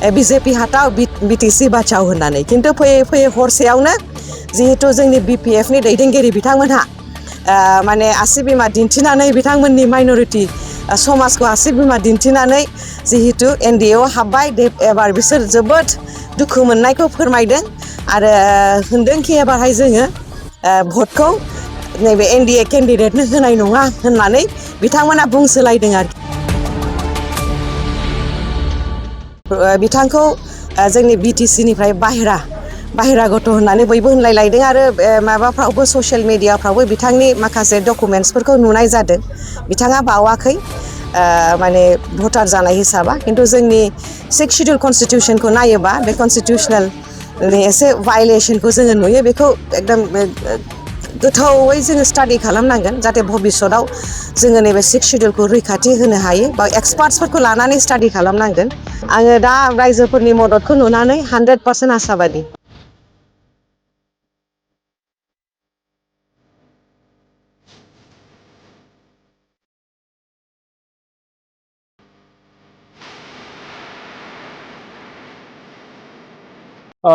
BJP हाथाव BTC बाचाव होननानै खिन्थु फैयै फैयै हरसेयावनो जिहेतु जोंनि बिपिएफनि दैदेनगिरि बिथांमोनहा माने आसि बिमा दिन्थिनानै बिथांमोननि माइनरिटि समाजखौ आसि बिमा दिन्थिनानै जिहेतु एनडिएआव हाबबाय एबार बिसोर जोबोद दुखु मोननायखौ फोरमायदों आरो होनदोंखि एबारहाय जोङो भटखौ नैबे एनडिए केन्डिडेटनो होनाय नङा होननानै बिथांमोना बुंसोलायदों आरोखि बिथांखौ जोंनि बिटिसिनिफ्राय बाहेरा गथ' होननानै बयबो होनलायलायदों आरो माबाफ्रावबो ससियेल मिडियाफ्रावबो बिथांनि माखासे डकुमेन्टसफोरखौ नुनाय जादों बिथाङा बावाखै माने भटार जानाय हिसाबा खिन्थु जोंनि 6 शिड्युल कनस्टिटिउसनखौ नायोबा बे कनस्टिटिउसनेलनि एसे भायलेसनखौ जोङो नुयो बेखौ एकदम गोथौवै जोङो स्टाडि खालामनांगोन जाहाथे भबिसतआव जोङो नैबे 6 शिड्युलखौ रैखाथि होनो हायो बा एक्सपार्टसफोरखौ लानानै स्टाडि खालामनांगोन आङो दा रायजोफोरनि मददखौ नुनानै 100% आसाबादि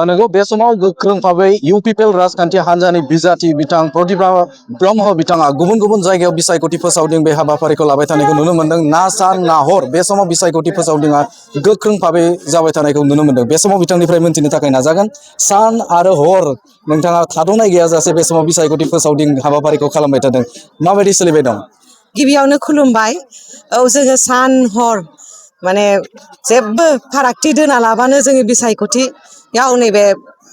नंगौ बे समाव गोख्रों भाबै इउपिपिएल राजखान्थि हान्जानि बिजाथि बिथां प्रतिभा ब्रह्म बिथाङा गुबुन गुबुन जायगायाव बिसायख'थि फोसावदिं बे हाबाफारिखौ लाबाय थानायखौ नुनो मोन्दों ना सान ना हर बे समाव बिसायख'थि फोसावदिङा गोख्रों भाबै जाबाय थानायखौ नुनो मोन्दों बे समाव बिथांनिफ्राय मोनथिनो थाखाय नाजागोन सान आरो हर नोंथाङा थाद'नाय गैयाजासे बे समाव बिसायख'थि फोसावदिं हाबाफारिखौ खालामबाय थादों माबायदि सोलिबाय दं गिबियावनो खुलुमबाय औ जोङो सान हर माने जेबो फारागथि दोना लाबानो जोङो बिसायख'थियाव नैबे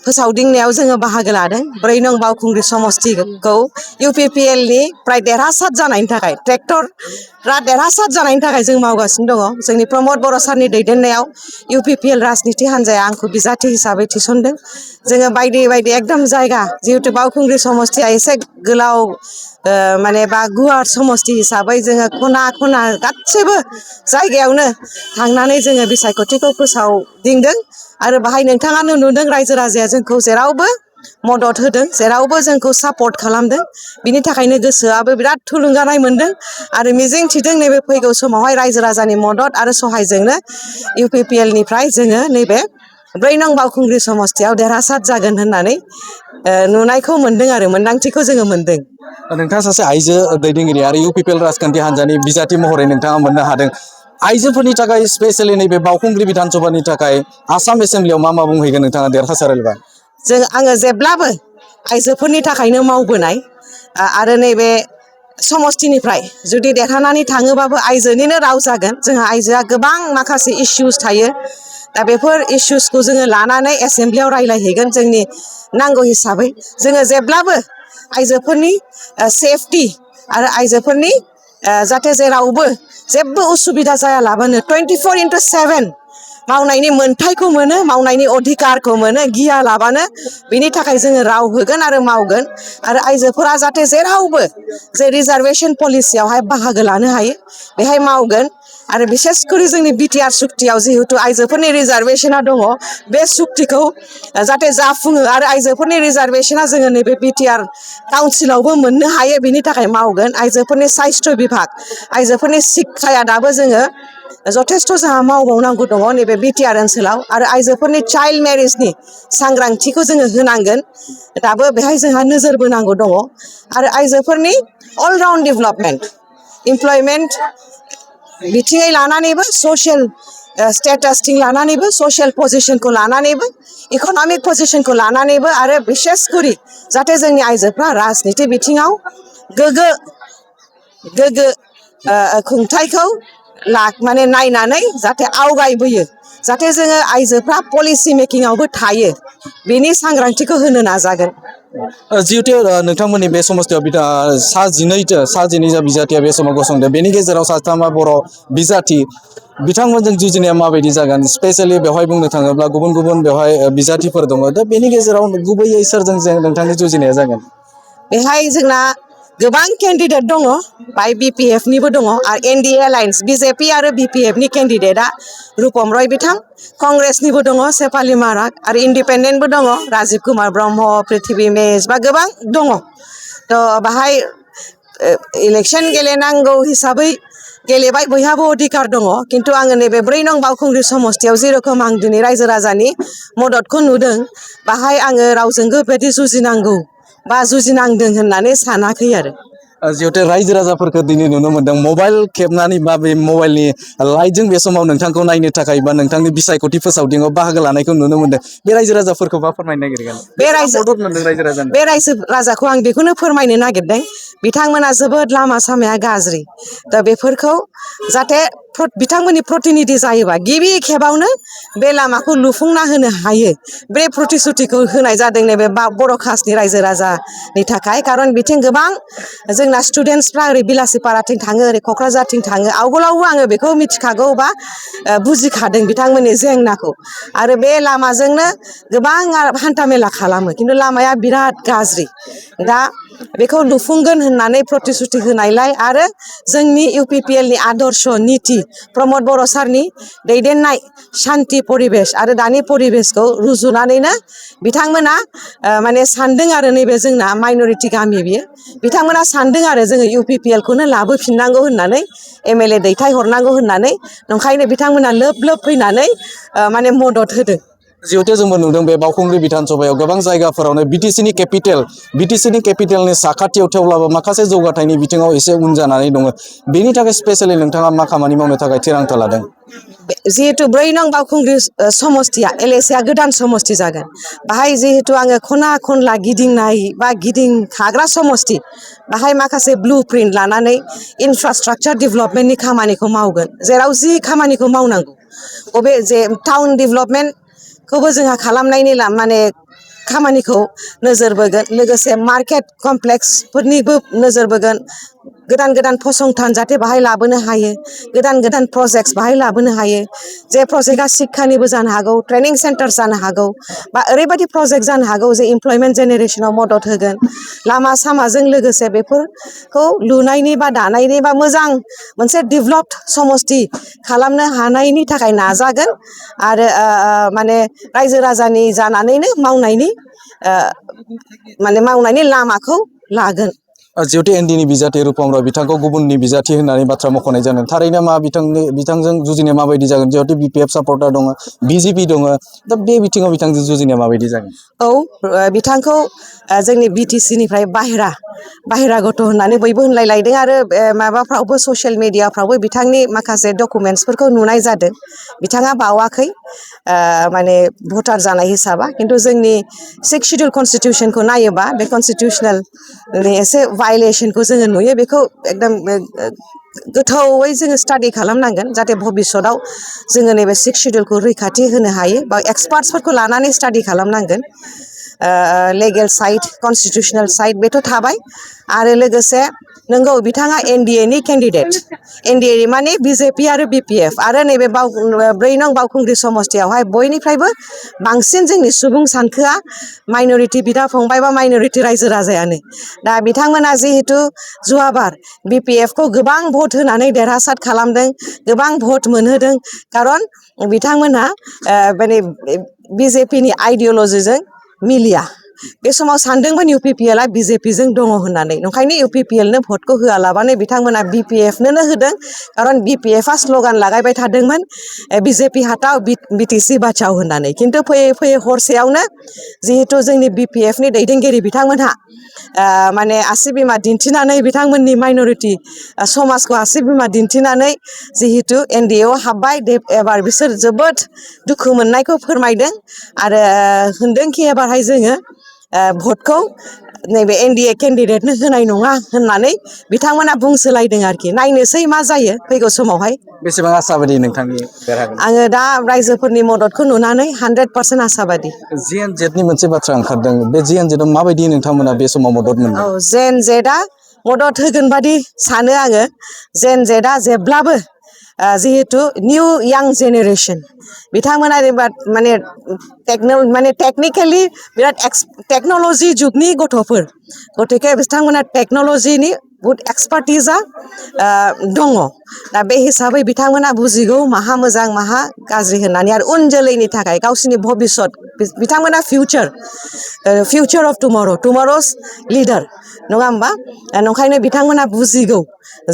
फोसावदिंनायाव जोङो बाहागो लादों 4 नं बावखुंग्रि समस्तिखौ इउपिपिएलनि प्राय देरहासार जानायनि थाखाय ट्रेक्टरा देरहासार जानायनि थाखाय जों मावगासिनो दङ जोंनि प्रमद बर' सारनि दैदेननायाव इउपिपिएल राजनिति हान्जाया आंखौ बिजाथि हिसाबै थिसनदों जोङो बायदि बायदि एकदम जायगा जिहेतु बावखुंग्रि समस्तिया एसे गोलाव माने बा गुवार समस्ति हिसाबै जोङो खना खना गासैबो जायगायावनो थांनानै जोङो बिसायख'थिखौ फोसावदिंदों आरो बाहाय नोंथाङानो नुदों रायजो राजाया जोंखौ जेरावबो मदद होदों जेरावबो जोंखौ सापर्ट खालामदों बिनि थाखायनो गोसोआबो बिराद थुलुंगानाय मोनदों आरो मिजिं थिदों नैबे फैगौ समावहाय रायजो राजानि मदद आरो सहायजोंनो इउपिपिएलनिफ्राय जोङो नैबे 4 नं बावखुंग्रि समस्तियाव देरहासार जागोन होननानै नुनायखौ मोनदों आरो मोन्दांथिखौ जोङो मोनदों नोंथाङा सासे आइजो दैदेनगिरि आरो इउपिपिएल राजखान्थि हान्जानि बिजाथि महरै नोंथाङा मोननो हादों आइजोफोरनि थाखाय स्पेसियेलि नैबे बावखुंग्रि बिधानसभानि थाखाय आसाम एसेम्ब्लियाव मा बुंहैगोन नोंथाङा देरहासारोबा आङो जेब्लाबो आइजोफोरनि थाखायनो मावबोनाय आरो नैबे समस्तिनिफ्राय जुदि देरहानानै थाङोबाबो आइजोनिनो राव जागोन जोंहा आइजोआ गोबां माखासे इस्युस थायो दा बेफोर इस्युसखौ जोङो लानानै एसेम्ब्लियाव रायज्लायहैगोन जोंनि नांगौ हिसाबै जोङो जेब्लाबो आइजोफोरनि सेफटि आरो आइजोफोरनि जाहाथे जेरावबो जेबो उसुबिदा जायालाबानो 24/7 मावनायनि मोन्थायखौ मोनो मावनायनि अधिकारखौ मोनो गियालाबानो बिनि थाखाय जोङो राव होगोन आरो मावगोन आरो आइजोफोरा जाहाथे जेरावबो जे रिजार्भेसन पलिसियावहाय बाहागो लानो हायो बेहाय मावगोन आरो बिसेसकरि जोंनि बिटिआर सुक्तियाव जिहेतु आइजोफोरनि रिजार्भेसना दङ बे सुक्तिखौ जाहाथे जाफुङो आरो आइजोफोरनि रिजार्भेसना जोङो नैबे बिटिआर काउन्सिलावबो मोननो हायो बिनि थाखाय मावगोन आइजोफोरनि साइस्थ' बिभाग आइजोफोरनि शिक्षाया दाबो जोङो जथेस्थ' जोंहा मावबावनांगौ दङ नैबे बिटिआर ओनसोलाव आरो आइजोफोरनि चाइल्ड मेरिजनि सांग्रांथिखौ जोङो होनांगोन दाबो बेहाय जोंहा नोजोर बोनांगौ दङ आरो आइजोफोरनि अलराउन्ड डेभेलपमेन्ट इमप्लयमेन्ट बिथिङै लानानैबो ससियेल स्टेटासथिं लानानैबो ससियेल पजिसनखौ लानानैबो इक'नमिक पजिसनखौ लानानैबो आरो बिसेसकरि जाहाथे जोंनि आइजोफ्रा राजनिति बिथिङाव गोग्गो खुंथायखौ माने नायनानै जाहाथे आवगायबोयो जाहाथे जोङो आइजोफ्रा पलिसि मेकिंआवबो थायो बेनि सांग्रांथिखौ होनो नाजागोन जिहेतु नोंथांमोननि बे समस्तियाव सा 12 बिजाथिया बे समाव गसंदों बेनि गेजेराव साथामा बर' बिजाथि बिथांमोनजों जुजिनाया माबायदि जागोन स्पेसियेलि बेवहाय बुंनो थाङोब्ला गुबुन गुबुन बेवहाय बिजाथिफोर दङ दा बेनि गेजेराव गुबैयै सोरजों नोंथांनि जुजिनाया जागोन बेहाय जोंना गोबां केन्डिडेट दङ बाय बिपिएफनिबो दङ आरो एनडिए एलायन्स बिजेपि आरो बिपिएफनि केन्डिडेटआ रुपम रय बिथां कंग्रेसनिबो दङ सेफालि माराग आरो इन्डिपेन्डेन्टबो दङ राजिब कुमार ब्रह्म पृथ्वी मेस बा गोबां दङ थ' बाहाय इलेक्सन गेलेनांगौ हिसाबै गेलेबाय बयहाबो अधिकार दङ खिन्थु आङो नैबे 4 नं बावखुंग्रि समस्तियाव जेरखम आं दिनै रायजो राजानि मददखौ नुदों बाहाय आङो रावजोंबो बेबायदि जुजिनांगौ बा जुजिनांदों होननानै सानाखै आरो जिहेतु रायजो राजाफोरखौ दिनै नुनो मोनदों मबाइल खेबनानै बा बे मबाइलनि लाइटजों बे समाव नोंथांखौ नायनो थाखाय बा नोंथांनि बिसायख'थि फोसावदिङाव बाहागो लानायखौ नुनो मोनदों बे रायजो राजाफोरखौ मा फोरमायनो नागिरगोन मदद मोनदों रायजो राजानो बे रायजो राजाखौ आं बेखौनो फोरमायनो नागिरदों बिथांमोना जोबोद लामा सामाया गाज्रि दा बेफोरखौ जाहाथे बिथांमोननि प्रतिनिधि जायोबा गिबि खेबावनो बे लामाखौ लुफुंना होनो हायो बे प्रतिश्रुतिखौ होनाय जादों नैबे बर' कास्टनि रायजो राजानि थाखाय खारन बिथिं गोबां जोंना स्टुडेन्टसफ्रा ओरै बिलासिपाराथिं थाङो ओरै क'क्राझारथिं थाङो आवगोलावबो आङो बेखौ मिथिखागौ बा बुजिखादों बिथांमोननि जेंनाखौ आरो बे लामाजोंनो गोबां हान्था मेला खालामो खिन्थु लामाया बिराद गाज्रि दा बेखौ लुफुंगोन होननानै प्रतिश्रुति होनायलाय आरो जोंनि UPPL नि आदर्श निति प्रमद बर' सारनि दैदेननाय शान्ति परिबेस आरो दानि परिबेसखौ रुजुनानैनो बिथांमोना माने सानदों आरो नैबे जोंना माइन'रिटि गामि बियो बिथांमोना सानदों आरो जोङो UPPL खौनो लाबोफिननांगौ होननानै MLA दैथायहरनांगौ होननानै नंखायनो बिथांमोना लोब लोब फैनानै माने मदद होदों जिहेतु जोंबो नुदों बे बावखुंग्रि बिधान सभायाव गोबां जायगाफोरावनो बिटिसिनि केपिटेलनि साखाथियाव थेवब्लाबो माखासे जौगाथायनि बिथिङाव एसे उन जानानै दङ बेनि थाखाय स्पेसियेलि नोंथाङा मा खामानि मावनो थाखाय थिरांथा लादों जिहेतु 4 नं बावखुंग्रि समस्तिया LAC आ गोदान समस्ति जागोन बाहाय जिहेतु आङो खना खनला गिदिंनाय बा गिदिंखाग्रा समस्ति बाहाय माखासे ब्लु प्रिन्ट लानानै इनफ्रास्ट्राक्चार डेभेलपमेन्टनि खामानिखौ मावगोन जेराव जि खामानिखौ मावनांगौ बबे जे टाउन डेभेलपमेन्टखौबो जोंहा खालामनायनि माने खामानिखौ नोजोर बोगोन लोगोसे मार्केट कमप्लेक्सफोरनिबो नोजोर बोगोन गोदान गोदान फसंथान जाहाथे बाहाय लाबोनो हायो गोदान गोदान प्रजेक्ट्स बाहाय लाबोनो हायो जे प्रजेक्टआ शिक्षानिबो जानो हागौ ट्रेनिं सेन्टार जानो हागौ बा ओरैबायदि प्रजेक्ट जानो हागौ जे इमप्लयमेन्ट जेनेरेसनाव मदद होगोन लामा सामाजों लोगोसे बेफोरखौ लुनायनि बा दानायनि बा मोजां मोनसे डेभेलप्ड समस्ति खालामनो हानायनि थाखाय नाजागोन आरो माने रायजो राजानि जानानैनो मावनायनि लामाखौ लागोन जिहेतु एनडिनि बिजाथि रुपम राव बिथांखौ गुबुननि बिजाथि होननानै बाथ्रा मख'नाय जादों थारैनो मा बिथांजों जुजिनाया माबायदि जागोन जिहेतु BPF सापर्टार दङ BJP दङ दा बे बिथिङाव बिथांजों जुजिनाया माबायदि जागोन औ बिथांखौ जोंनि BTC निफ्राय बाहेरा गथ' होननानै बयबो होनलायलायदों आरो माबाफ्रावबो ससियेल मिडियाफ्रावबो बिथांनि माखासे डकुमेन्टसफोरखौ नुनाय जादों बिथाङा बावाखै माने भटार जानाय हिसाबा खिन्थु जोंनि 6 शिडिउल कनस्टिटिउसनखौ नायोबा बे कनस्टिटिउसनेलनि एसे भायलेसनखौ जोङो नुयो बेखौ एकदम गोथौयै जोङो स्टाडि खालामनांगोन जाहाथे भबिसतआव जोङो नैबे 6 शिडिउलखौ रैखाथि होनो हायो बा एक्सपार्टसफोरखौ लानानै स्टाडि खालामनांगोन लेगेल साइड कनस्टिटिउसनेल साइड बेथ' थाबाय आरो लोगोसे नंगौ बिथाङा NDA नि केन्डिडेट NDA माने BJP आरो BPF आरो नैबे 4 नं बावखुंग्रि समस्तियावहाय बयनिफ्रायबो बांसिन जोंनि सुबुं सानखोआ माइन'रिटि बिदा फंबाय बा माइन'रिटि रायजो राजायानो दा बिथांमोना जिहेतु जुवाबार BPF खौ गोबां भट होनानै देरहासार खालामदों गोबां भट मोनहोदों खारन बिथांमोना माने BJP नि आइडिअलजिजों मिलिया बे समाव सानदोंमोन UPPL आ BJP जों दङ होननानै नंखायनो UPPL नो भटखौ होआलाबानो बिथांमोना BPF नोनो होदों खारन BPF आ स्ल'गान लागायबाय थादोंमोन BJP हाटाव BTC बाचाव होननानै खिन्थु फैयै फैयै हरसेयावनो जिहेतु जोंनि BPF नि दैदेनगिरि बिथांमोनहा माने आसि बिमा दिन्थिनानै बिथांमोननि माइन'रिटि समाजखौ आसि बिमा दिन्थिनानै जिहेतु NDA आव हाबबाय एबार बिसोर जोबोद दुखु मोननायखौ फोरमायदों आरो होनदोंखि एबारहाय जोङो भटखौ नैबे NDA केन्डिडेटनो होनाय नङा होननानै बिथांमोना बुंसोलायदों आरोखि नायनोसै मा जायो फैगौ समावहाय बेसेबां आसाबादि नोंथांनि देरहागोन आङो दा रायजोफोरनि मददखौ नुनानै 100% आसाबादि GNZ नि मोनसे बाथ्रा ओंखारदों बे GNZ आव माबायदि नोंथांमोना बे समाव मदद मोनदों औ GNZ आ मदद होगोन बादि सानो आङो GNZ आ जेब्लाबो जिहेतु निउ यां जेनेरेसन बिथांमोना माने टेक्निकेलि बिराद टेक्न'लजि जुगनि गथ'फोर गतिके बिथांमोना टेक्न'लजिनि बुहुत एक्सपार्टिजा दङ दा बे हिसाबै बिथांमोना बुजिगौ माहा मोजां माहा गाज्रि होननानै आरो उन जोलैनि थाखाय गावसिनि भबिसत बिथांमोना फिउचार अफ टुमर'स लिडार नङा होमबा नंखायनो बिथांमोना बुजिगौ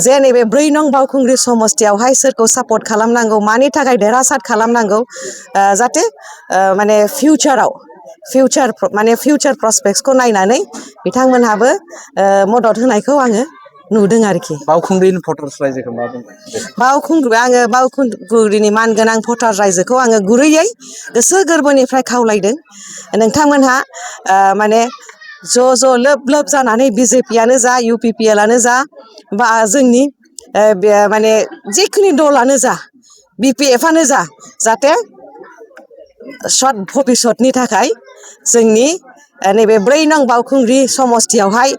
जे नैबे 4 नं बावखुंग्रि समस्तियावहाय सोरखौ सापर्ट खालामनांगौ मानि थाखाय देरहासार खालामनांगौ जाहाथे माने फिउचार प्रसपेक्ट्सखौ नायनानै बिथांमोनहाबो मदद होनायखौ आङो नुदों आरोखि बावखुंग्रिनि भटार्स रायजोखौ मा बुङो आङो बावखुंग्रिनि मानगोनां भटार रायजोखौ आङो गुरैयै गोसो गोरबोनिफ्राय खावलायदों नोंथांमोनहा माने ज' लोब लोब जानानै बिजेपियानो जा UPPLआनो जा बा जोंनि माने जिखुनु दलानो जा BPFआनो जा जाहाथे सत भबिसतनि थाखाय जोंनि नैबे 4 नं बावखुंग्रि समस्तियावहाय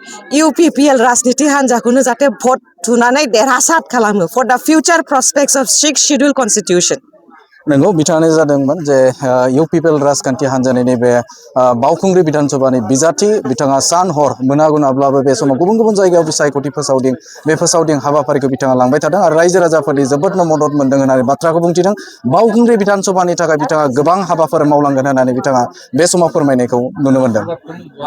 UPPL राजनिति हान्जाखौनो जाहाथे भट थुनानै देरहासार खालामो for the future prospects of 6th schedule constitution नंगौ बिथाङानो जादोंमोन जे UPPL राजखान्थि हान्जानि नैबे बावखुंग्रि बिधानसभानि बिजाथि बिथाङा सान हर मोना गुनाब्लाबो बे समाव गुबुन गुबुन जायगायाव बिसायख'थि फोसावदिं बे फोसावदिं हाबाफारिखौ बिथाङा लांबाय थादों आरो रायजो राजाफोरनि जोबोदनो मदद मोनदों होननानै बाथ्राखौ बुंथिदों बावखुंग्रि बिधानसभानि थाखाय बिथाङा गोबां हाबाफोर मावलांगोन होननानै बिथाङा बे समाव फोरमायनायखौ नुनो मोनदों